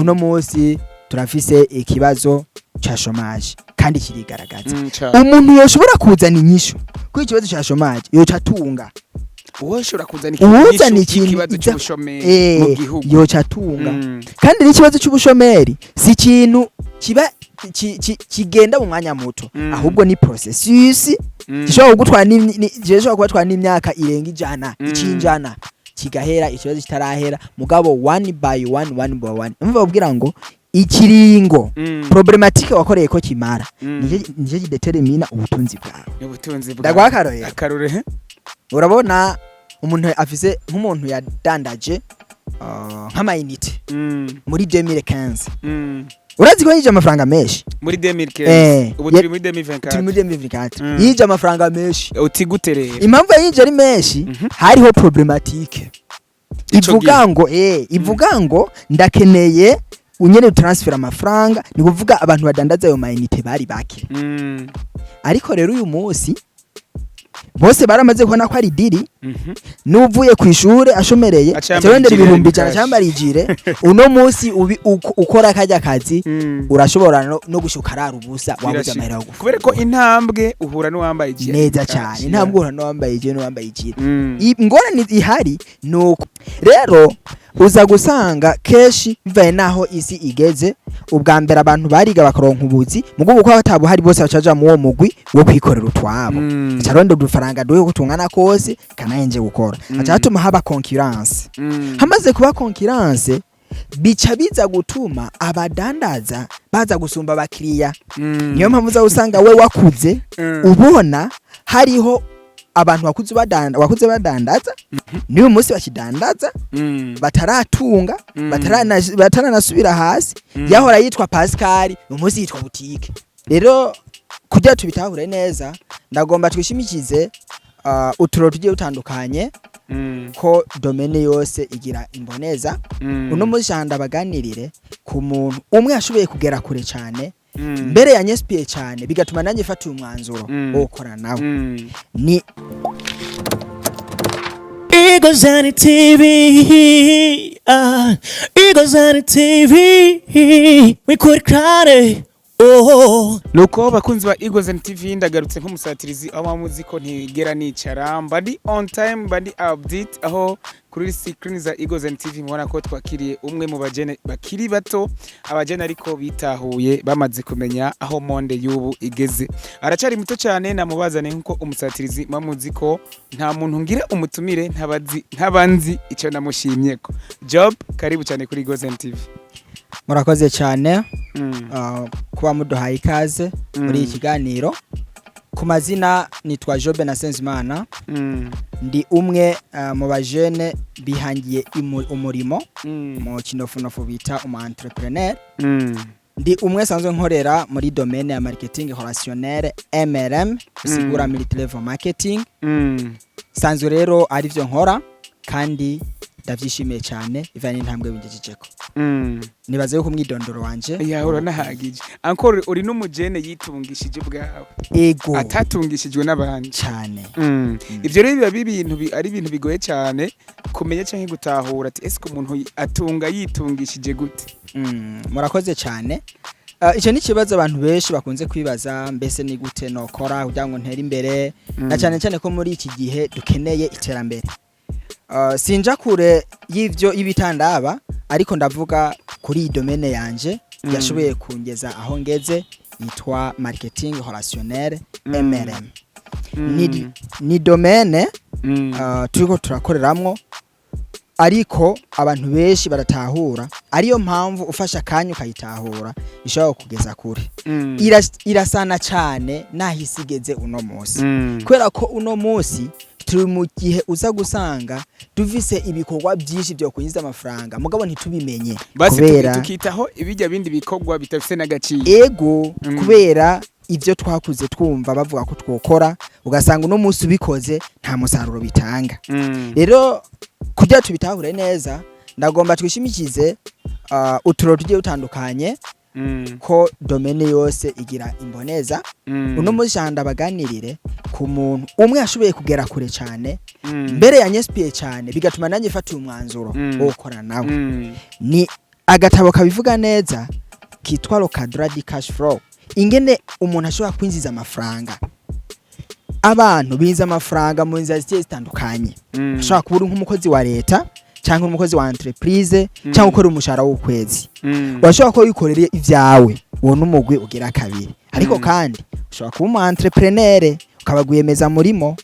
Uno munsi turafise ikibazo ca chômage kandi kirigaragaza. Cane. Umuntu yoshobora kuzana inyishu kuri ikibazo ca chômage yoca atunga. Uwo ushobora kuzana Uwuzana inyishu ikintu y'ikibazo c'ubushomeri mu gihugu. Yoca atunga. Kandi n'ikibazo c'ubushomeri si ikintu kiba kigenda mu mwanya muto, ahubwo ni processus gishobora kugutwara gishobora kubatwara n'imyaka irenga 100, icinjana kigahera ikibazo kitarahera. Mugabo one by one, one by one, umva babwira ngo ikiringo problématique wakoreye ko kimara, nicyo kidetermina ubutunzi bwawe. Ubutunzi bwawe. Ndaguha akarorero. Akarorero. Urabona umuntu afise, nk'umuntu yadandaje nk'ama unités muri 2015, urazi ko yije amafaranga menshi. Muri 2015? Ubu turi muri 2024. Turi muri 2024. Yije amafaranga menshi. Uti gute rero? Impamvu yinje ari menshi, hariho problématique Ico ivuga ngo ivuga ngo ndakeneye unyene transfer amafaranga. Ni kuvuga abantu badandaza ayo ma unités bari bake. Ariko rero uyu munsi bose baramaze kubona ko ari deal. N'uvuye ku ishure ashomereye Aca yambara acarondera ijire 100,000, cash. Acambara ijire. Uno munsi ukora kajya kazi, urashobora no gushuka arara ubusa, wabuze Birashika. amahera yo gufungura. Kubera ko intambwe uhura n'uwambaye ijire. Neza cyane, intambwe uhura n'uwambaye ijire n'uwambaye ijire. Ingorane ihari ni uko rero uza gusanga kenshi bivaye n'aho isi igeze. Ubwa mbere abantu bariga bakaronka ubuzi, mugo kuko batabuhari bose bacaja mu uwo mugwi wo kwikorera utwabo, acarondera udufaranga duhe uko tungana kose kanayenje gukora, aca hatuma haba concurrence. Hamaze kuba concurrence, bica biza gutuma abadandaza baza gusumba abakiriya. Niyo mpamvu uza usanga we wakuze ubona hariho abantu bakuze badanda, wakuze badandaza, n'uyu munsi bakidandaza, bataratunga, bataranasubira hasi. Yahora yitwa Pascal, uyu munsi yitwa butike. Rero kugira tubitahure neza, ndagomba twishimikize uturoro tugiye dutandukanye, ko domaine yose igira imboneza. Uno munsi cyane ndabaganirire ku muntu umwe yashoboye kugera kure cyane, mbere yanyinspiye cyane, bigatuma nanjye mfata uyu mwanzuro wo gukora nawe. Ni Eagles on TV, ah, Eagles on TV, we could cry, oh. Nuko bakunzi ba Eagles and TV, ndagarutse nk'umusatirizi aho muzi ko ntigera nicara, mba ndi on time, mba ndi update. Aho kuri screen za Eagles and TV mubona ko twakiriye umwe mu bajene bakiri bato, abajene ariko bitahuye, bamaze kumenya aho monde y'ubu igeze. Aracari muto cyane, namubazane nkuko umusatirizi muzi ko nta muntu ngira umutumire ntabazi ntabanzi icyo namushimyeko. Job, karibu cyane kuri Eagles and TV. Murakoze cyane kuba muduhaye ikaze muri iki kiganiro. Ku mazina nitwa Jobe na Senzimana. Ndi umwe mu bajene bihangiye umurimo, mu kinofunofu bita umu entrepreneur. Ndi umwe sanzwe nkorera muri domaine ya marketing relationnel, MLM, bisigura multi level marketing. Sanzwe rero arivyo nkora kandi ndavyishimiye cyane ivanye n'intambwe bingejejeko. Nibaze yuko umwidondoro wanje Ya, uranahagije. Encore uri n'umujene yitungishije ubwawe, Ego. atatungishijwe n'abandi. Cyane. Ivyo rero biba ibintu ari ibintu bigoye cyane kumenya canke gutahura ati ese umuntu atunga yitungishije gute? Murakoze cyane. Icyo ni ikibazo abantu benshi bakunze kwibaza: mbese ni gute nokora kugira ngo ntere imbere, na cyane cyane ko muri iki gihe dukeneye iterambere? Sinja kure y'ivyo y'ibitandaba, ariko ndavuga kuri iyi domaine yanje yashoboye kungeza aho ngeze, yitwa marketing relationnel, MLM. Ni domaine turiko turakoreramwo, ariko abantu benshi baratahura. Ariyo mpamvu ufasha akanya ukayitahura ishobora kugeza kure. Irasana cyane naho isi igeze uno munsi, kubera ko uno munsi turi mu gihe uza gusanga dufise ibikorwa byinshi byo kwinjiza amafaranga, mugabo ntitubimenye. Basi kubera tukitaho ibijya bindi bikorwa bitafise n'agaciro. Ego. Kubera ibyo twakuze twumva bavuga ko twokora, ugasanga uno munsi ubikoze nta musaruro bitanga. Rero kugira tubitahure neza, ndagomba twishimikize uturoro tugiye dutandukanye, ko domaine yose igira imboneza. Uno munsi ndabaganirire ku muntu umwe yashoboye kugera kure cyane, mbere yanyinspiye cyane, bigatuma nanjye mfata uyu mwanzuro wo gukora nawe. Ni Agatabo kabivuga neza kitwa Le Cadran du Cash Flow, ingene umuntu ashobora kwinjiza amafaranga. Abantu binjiza amafaranga mu nzira zigiye zitandukanye. Ushobora kuba uri nk'umukozi wa leta, cyangwa umukozi wa entreprise, cyangwa ukora umushahara w'ukwezi. Urashobora kuba wikorera ibyawe, uwo n'umugwi ugira kabiri. Ariko kandi ushobora kuba umu entrepreneur, ukaba rwiyemeza murimo.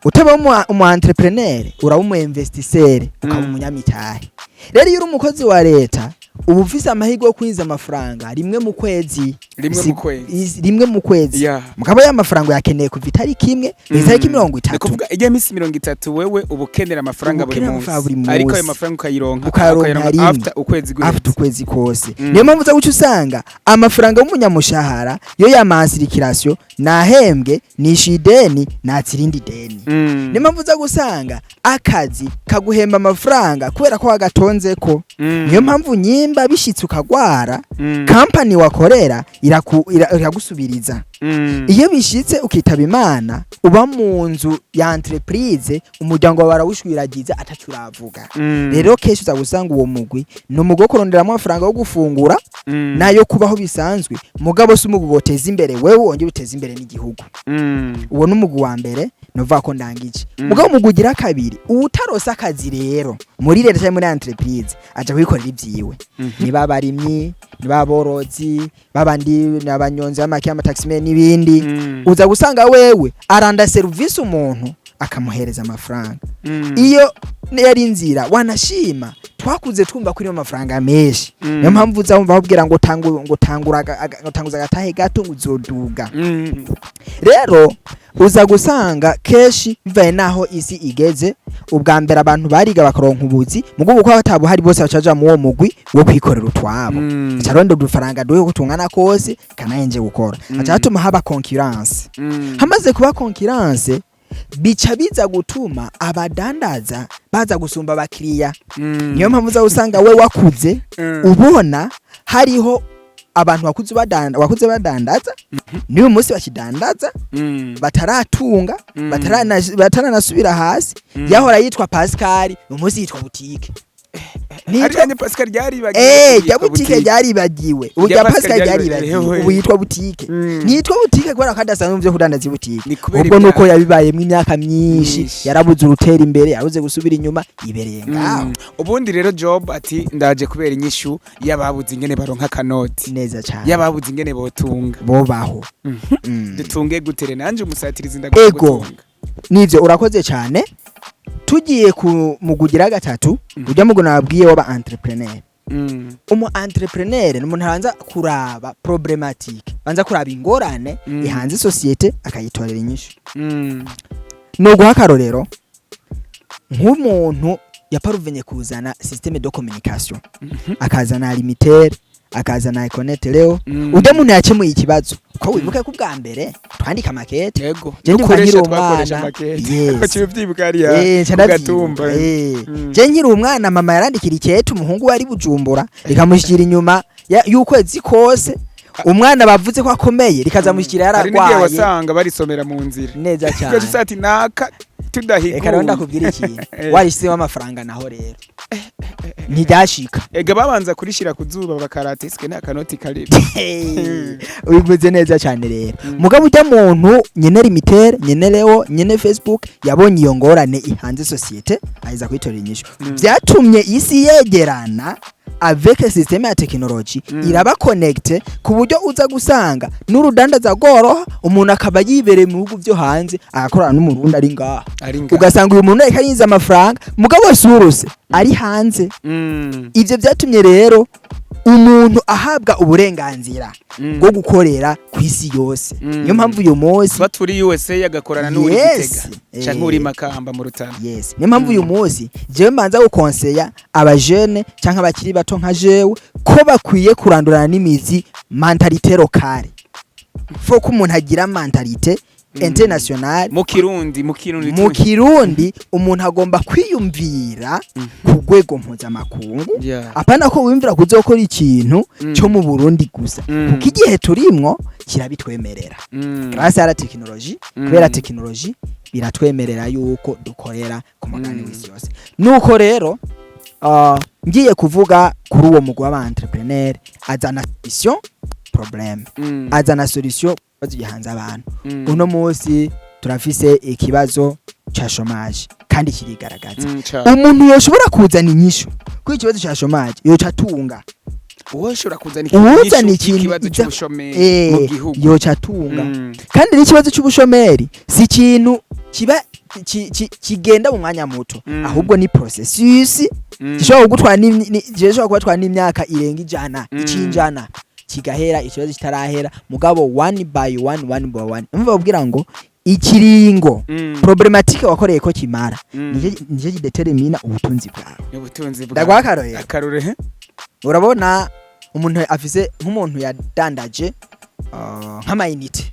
Utaba umu entrepreneur, uraba umu investisseur, ukaba umunyamitahe. Rero iyo uri umukozi wa leta, uba ufise amahirwe yo kwinjiza amafaranga rimwe mu kwezi. Rimwe mu kwezi. Rimwe mu kwezi. Mugabo ya mafaranga uyakeneye kuva itariki 1 kugeza itariki mirongo Ni itatu. kuvuga ijya minsi 30 wewe uba ukenera amafaranga buri Uba ukenera munsi, amafaranga buri ariko ayo munsi. mafaranga ukayironka Ukayaronka rimwe. after ukwezi guheze. After ukwezi kose. Niyo mpamvu uza guca usanga amafaranga y'umunyamushahara yo ya circulation, nahembwe nishyuye ideni, natse irindi deni. Niyo mpamvu uza gusanga akazi kaguhemba amafaranga kubera ko wagatonzeko. Niyo mpamvu nyimba bishitse ukagwara, kampani wakorera iragusubiriza. Iyo bishitse ukitaba Imana, uba mu nzu ya entreprise, umuryango wawe barawushwiragiza ataco uravuga. Rero kenshi uza gusanga uwo mugwi ni umugwi wo kuronderamwo amafaranga yo gufungura nayo kubaho bisanzwe, mugabo si umugwi woteza imbere wewe wongere uteze imbere n'igihugu. Uwo ni umugwi wa mbere novuga ko ndangije. Mugabo umugwi ugira kabiri, uwutarose akazi rero muri leta cyangwa muri entreprise, aja kwikorera ivyiwe. Niba abarimyi, niba aborozi, babandi n'abanyonzi b'amaki, y'amataximen n'ibindi. Uza gusanga wewe aranda serivisi umuntu akamuhereza amafaranga. Iyo yari inzira wanashima, twakuze twumva ko irimo amafaranga menshi. Niyo mpamvu uza wumva bakubwira ngo tangu, ngo tangura ngo tanguza agatahe gato, ngo uzoduga. Rero uza gusanga kenshi bivaye naho isi igeze, ubwa mbere abantu bariga bakaronka ubuzi, mugo kuko batabuhari bose bacaja mu uwo mugwi wo kwikorera utwabo. Aca udufaranga duhe uko tungana kose kanayenje gukora. Aca hatuma haba concurrence. Hamaze kuba concurrence, bica biza gutuma abadandaza baza gusumba abakiriya. Niyo mpamvu uza usanga we wakuze ubona hariho abantu bakuze badanda, wakuze badandaza, n'uyu munsi bakidandaza, bataratunga, bataranasubira hasi. Yahora yitwa Pascal, uyu munsi yitwa butike. Ariko Pascal ryaribagiwe. Rya butike ryaribagiwe. Ubu Rya rya Pascal Pascal ryaribagiwe. ryaribagiwe, ubu yitwa butike. Ntiyitwa butike kubera ko adasanzwe mu byo kudandaza ibutike, Ni kubera ubwo nuko imyaka. yabibayemo imyaka myinshi, Myinshi. yarabuze urutera imbere, yarabuze gusubira inyuma, yibereye ngaho. Ubundi rero Job ati ndaje kubera inyishu y'ababuze ingene baronka akanoti, Neza cyane. y'ababuze ingene botunga. Bobaho. Dutunge gutere nanje umusatirizi ndagomba Ego. gutunga. Nivyo, urakoze cyane. Tugiye ku mugugira gatatu, ujya mugu nababwiye w'aba entrepreneur. Umu entrepreneur ni umuntu abanza kuraba problématique, banza kuraba ingorane ihanze société, akayitorera inyishu. Ni uguha akarorero nk'umuntu yaparuvenye kuzana système de communication, akazana Lumitel, akazana Econet Leo. Ujya muntu yakemuye ikibazo, ko wibuke ko ubwa mbere twandika makete. Yego. Je ndibuka Dukoresha nkiri twakoresha umwana. makete. Yes. Uciye uvyibuka hariya Nca ku ndavyibuka. Gatumba. Je nkiri umwana, mama yarandikira ikete umuhungu wari Bujumbura, rikamushyikira inyuma y'ukwezi kose. Umwana bavuze ko akomeye, rikazamushyikira Hari n'igihe yaragwaye. wasanga barisomera mu nzira. Neza cyane. Ugaca usanga ati naka Reka rero tudahiguye. ndakubwira ikintu, warishyizemo amafaranga naho rero ntiryashika. Ega babanza kurishira ku zuba bakarata isike nta kanoti karimo. Ubivuze neza cyane. Rero mugabo ujya muntu nyene Lumitel, nyene Leo, nyene Facebook, yabonye iyo ngorane ihanze société, ahiza kuyitorera inyishu. Byatumye isi yegerana avec système ya technologie, iraba connecté ku buryo uza gusanga n'urudandaza rworoha, umuntu akaba yibereye mu bihugu byo hanze agakorana n'umurundi ari ngaha. Ari ngaha. Ugasanga uyu muntu ariko yinjiza amafaranga, mugabo source ari hanze. Ivyo byatumye rero umuntu ahabwa uburenganzira bwo gukorera ku isi yose. Niyo mpamvu uyu munsi tuba turi USA agakorana n'uri Gitega canke uri Makamba mu Rutana. Yes, niyo mpamvu uyu munsi jewe mbanza gukonseya abajene canke abakiri bato nka jewe ko bakwiye kurandurana n'imizi mentalité locale. Faut ko umuntu agira mentalité internationale. Mu Kirundi Mu Kirundi, umuntu agomba kwiyumvira ku rwego mpuzamakungu, apana ko wiyumvira kuzokora ikintu cyo mu Burundi gusa, kuko igihe turimwo kirabitwemerera grâce à la technologie. Kubera technologie biratwemerera yuko dukorera ku mugabane w'isi yose. Nuko rero Ngiye kuvuga kuri uwo mugwi w'aba entrepreneur, azana solution problème, azana solution ku bibazo bihanze abantu. Uno munsi turafise ikibazo ca chômage kandi kirigaragaza. Cane. Umuntu yoshobora kuzana inyishu kuri ikibazo ca chômage yoca atunga. Uwo ushobora kuzana Uwuzana inyishu ikintu y'ikibazo cy'ubushomeri mu gihugu. Yoca atunga. Kandi n'ikibazo cy'ubushomeri si ikintu kiba kigenda mu mwanya muto, ahubwo ni processus gishobora kugutwara gishobora kubatwara n'imyaka irenga 100, icinjana kigahera ikibazo kitarahera. Mugabo one by one, one by one, umva babwira ngo ikiringo problématique wakoreye ko kimara, nicyo kidetermina ubutunzi bwawe. Ubutunzi bwawe. Ndaguha akarorero. Akarorero. Urabona umuntu afise, nk'umuntu yadandaje nk'ama unités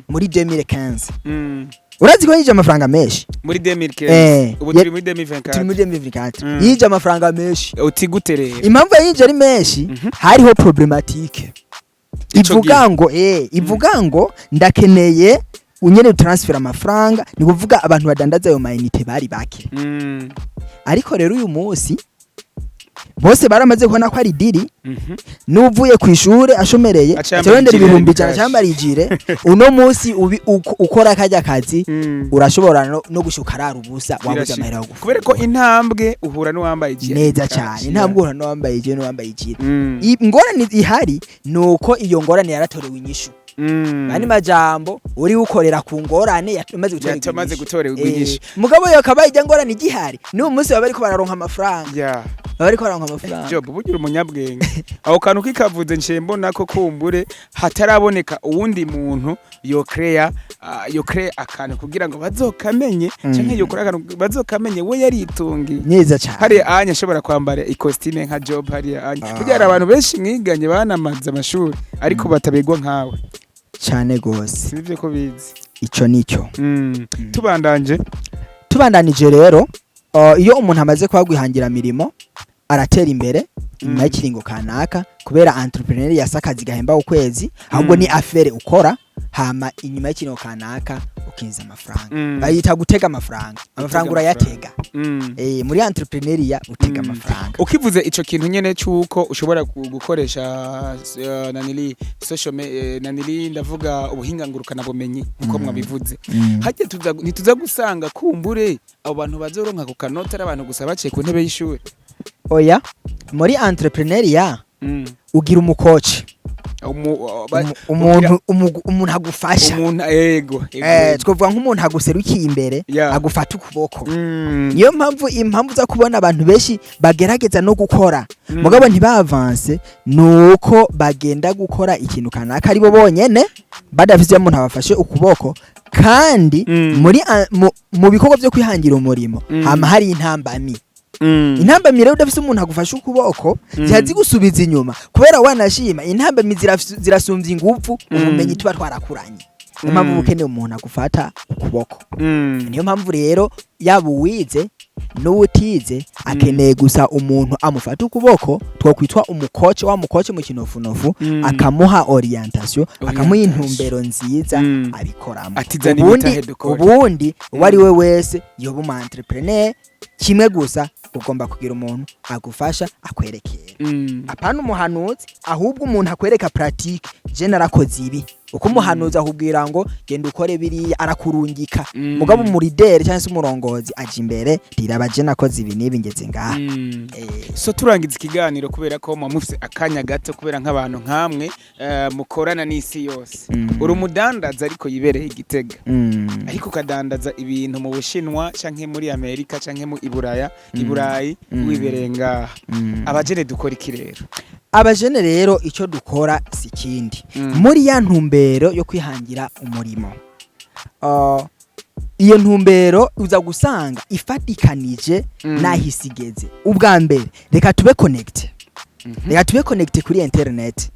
muri 2015, urazi ko yije amafaranga menshi. Muri 2015? Ubu turi muri 2024. Turi muri 2024. Yije amafaranga menshi. Uti gute rero? Impamvu yije ari menshi, hariho problématique Ico ivuga ngo ivuga ngo ndakeneye unyene transfer amafaranga. Ni kuvuga abantu badandaza ayo ma unités bari bake. Ariko rero uyu munsi bose baramaze kubona ko ari deal. N'uvuye ku ishure ashomereye Aca yambara acarondera ijire 100,000 cash. Acambara ijire. Uno munsi ukora kajya kazi, urashobora no gushuka arara ubusa, wabuze Birashika. amahera yo gufungura. Kubera ko intambwe uhura n'uwambaye ijire. Neza cyane, intambwe uhura n'uwambaye ijire n'uwambaye ijire. Ingorane ihari ni uko iyo ngorane yaratorewe inyishu. Andi majambo, uri ukorera ku ngorane yamaze gutorerwa Yatamaze inyishu. gutorerwa inyishu. Mugabo yo kabaye ijya ngorane igihari, n'uyu munsi baba bariko bararonka amafaranga. Baba bariko bararonka amafaranga. Job, bugira umunyabwenge. Aho kantu kikavuze, nciye mbona ko kumbure hataraboneka uwundi muntu yo create akantu kugira ngo bazokamenye, canke yokora akantu bazokamenye we yaritungiye. Neza cyane. Hariya anya ashobora kwambara ikositime nka Job hariya anya. Burya hari abantu benshi mwiganye banamaze amashuri ariko batabegwa nkawe. Cyane gose. Sinivyo ko bizi? Ico nico. Tubandanje. Tubandanije rero, iyo umuntu amaze kuba gwihangira mirimo aratera imbere inyuma y'ikiringo kanaka, kubera entrepreneur yasakazi gahemba ukwezi, ahubwo ni affaire ukora, hama inyuma y'ikiringo kanaka ukinjiza amafaranga. Bayita gutega amafaranga. Amafaranga urayatega. Muri entrepreneuriat utega amafaranga. Ukivuze ico kintu nyene c'uko ushobora gukoresha nanili social nanili, ndavuga ubuhinga ngurukana bumenyi nkuko mwabivuze, hajya ntituza gusanga kumbure abo bantu bazoronka ku kanota ari abantu gusa baciye ku ntebe y'ishuri? Oya, muri entrepreneuriat ugira umu coach. Umuntu umuntu agufasha. Umuntu, ego. Twavuga nk'umuntu aguserukiye imbere, agufata ukuboko. Niyo mpamvu, impamvu za kubona abantu benshi bagerageza no gukora mugabo ntibavanse, nuko bagenda gukora ikintu kanaka aribo bonyene, badafise umuntu abafashe ukuboko. Kandi muri mu bikorwa byo kwihangira umurimo hama hari intambami. Intambamyi rero, udafise umuntu agufashe ukuboko, ziba zigusubiza inyuma, kubera wanashima intambamyi zirasumbya ingufu ubumenyi tuba twarakuranye. Niyo mpamvu uba ukeneye umuntu agufata ukuboko. Niyo mpamvu rero yaba uwize n'uwutize akeneye gusa umuntu amufata ukuboko, twokwitwa umu coach, wa mu coach mu kinofunofu, akamuha orientation, akamuha Orientation. intumbero nziza abikoramo. Ati zana Ubundi imitahe dukore. ubundi uwo ari we wese yoba umu entrepreneur, kimwe gusa ugomba kugira umuntu agufasha, akwerekera. Apana umuhanuzi, ahubwo umuntu akwereka pratique: je narakoze ibi. Uko umuhanuzi akubwira ngo genda ukore biriya, arakurungika. Mugabo umu leader cyangwa se umurongozi aja imbere, riraba je nakoze ibi n'ibi, ngeze ngaha. So turangiza ikiganiro, kubera ko muba mufise akanya gato, kubera nk'abantu nkamwe mukorana n'isi yose, uri umudandaza ariko yibereye Igitega, ariko ukadandaza ibintu mu Bushinwa canke muri Amerika canke mu Iburaya, Iburayi, wibereye ngaha. Abajene dukora iki rero? Abajene rero, icyo dukora si ikindi. Muri ya ntumbero yo kwihangira umurimo, iyo ntumbero uza gusanga ifatikanije n'aho isi igeze. Ubwa mbere, reka tube connecté, reka tube connecté kuri internet.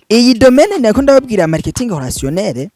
Iyi domaine nako ndababwira, marketing relationnel,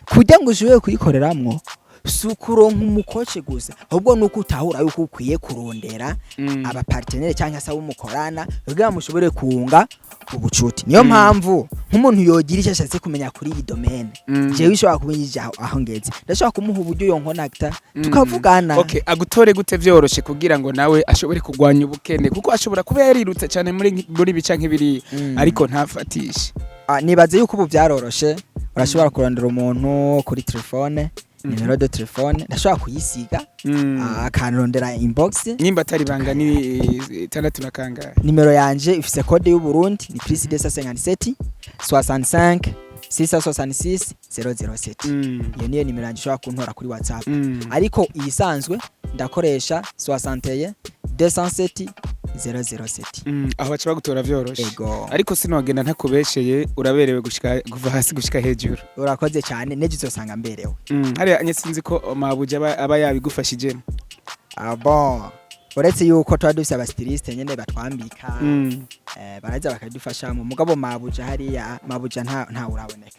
kugira ngo ushobore kuyikoreramwo si ukuronka umu coach gusa, ahubwo nuko utahura yuko ukwiye kurondera aba partenaire cyangwa se abo mukorana kugira ngo mushobore kunga Ubucuti niyo mpamvu nk'umuntu yogira icyo ashatse kumenya kuri iyi domaine, jewe ishobora kuba aho ngeze, ndashobora kumuha uburyo yonkonakta tukavugana. Okay, agutore gute vyoroshe kugira ngo nawe ashobore kugwanya ubukene? Kuko ashobora kuba yarirutse cyane muri bica nk'ibiri, ariko ntafatishe. Ah, nibaze yuko ubu byaroroshe. Urashobora kurondera umuntu kuri telefone, numéro de téléphone ndashobora kuyisiga, akanrondera inbox. Nimba atari banga, ni itandatu na kangahe? Nimero yanje ifise code y'u Burundi, ni plus 257 65 666 007. Iyo niyo nimero yanje ushobora kuntora kuri WhatsApp. Ariko iyisanzwe ndakoresha 61 207 007. Aho baca bagutora vyoroshe. Ego. Ariko sinogenda ntakubesheye, uraberewe gushika kuva hasi gushika hejuru. Urakoze cyane, nejo uzosanga mberewe. Hariya nye sinzi ko mabuja aba yabigufashijemo. Ah bon, uretse yuko tuba dufise aba styliste nyene batwambika, baraza bakadufashamo, mugabo mabuja hariya, mabuja nta uraboneka.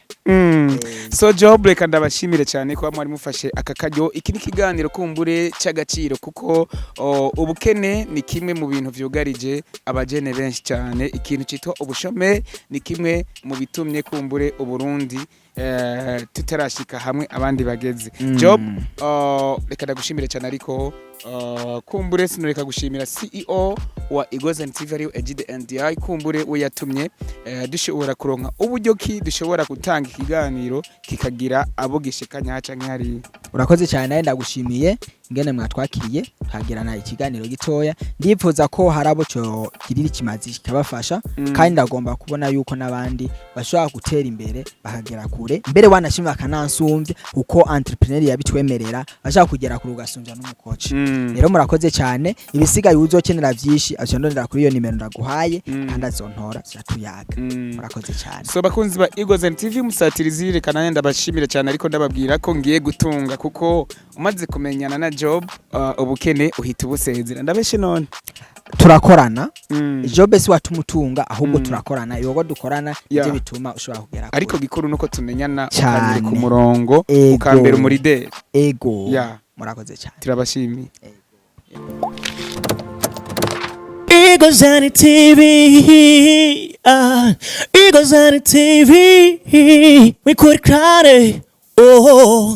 So Job, reka ndabashimire cyane kuba mwari mufashe aka karyo. Iki ni ikiganiro kumbure cy'agaciro, kuko ubukene ni kimwe mu bintu vyugarije abajene benshi cyane. Ikintu cyitwa ubushomeri ni kimwe mu bitumye kumbure Uburundi tutarashika hamwe abandi bageze. Job, reka ndagushimire cyane, ariko kumbure sinoreka gushimira CEO wa Egozen TV, ariyo Egide NDI. Kumbure we yatumye dushobora kuronka uburyo ki dushobora gutanga ikiganiro kikagira abo gishikanya haca nk'hariya. Urakoze cyane, nawe ndagushimiye ingene mwatwakiriye tukagirana ikiganiro gitoya. Ndipfuza ko hari abo cyo girira ikimazi kikabafasha, kandi ndagomba kubona yuko n'abandi bashobora gutera imbere bakagera kure, mbere wanashima bakanansumvya, kuko entrepreneur yabitwemerera, bashaka kugera kure ugasumbya n'umukoci. Rero murakoze cyane. Ibisigaye, uzokenera vyinshi aca ndondera kuri iyo nimero ndaguhaye, kandi azontora tuyaga. Murakoze cyane. So bakunzi ba Egozen TV, musatirizi, reka nanjye ndabashimire cyane, ariko ndababwira ko ngiye gutunga, kuko umaze kumenyana na Job, ubukene uhita ubusezera. Ndabeshe none? Turakorana. Job si watuma utunga, ahubwo turakorana. Ibikorwa dukorana nivyo bituma ushobora kugera kure. Ariko gikuru nuko tumenyana, Cyane. ukanyereka umurongo, Ego. ukambera umurideri. Ego. Murakoze cyane. Turabashimiye. Eagles on the TV, Eagles on the TV, we could cry. Oh.